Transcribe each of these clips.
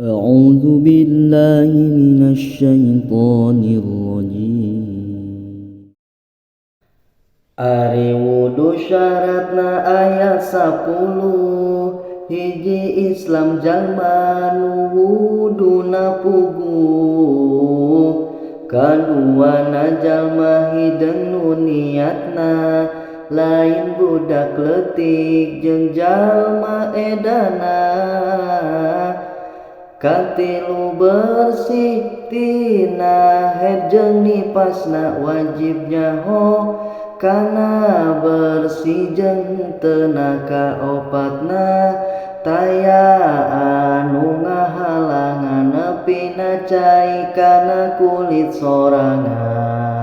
أعوذ بالله من الشيطان الرجيم. Ari wudu syaratna aya 10, hiji Islam jalma nu wuduna puguh, kaduana jalma hideung nu niatna lain budak leutik jeung jalma edana, katilu bersih tina haid jeung nipasna, wajib nyaho kana bersih jeung teu kaopatna taya anu ngahalangan nepi na cai kana kulit sorangan.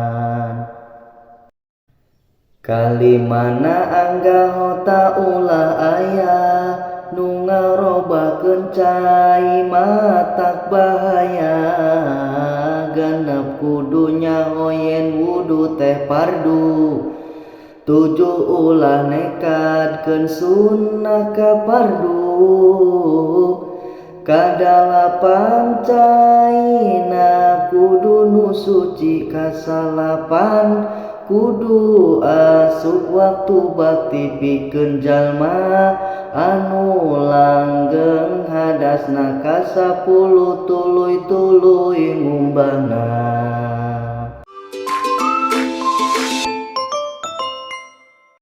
Kalimana anggota ulah aya nu ngarobahkeun cai matak bahaya, genep kudu nyaho yen wudu teh fardu, tujuh ulah nekadkeun sunnah ka fardu, kadalapan caina kudu nu suci, kasalapan kudu asup waktu bakti pikeun jalma anu langgeng hadasna, kasapuluh tuluy-tuluy ngumbahna.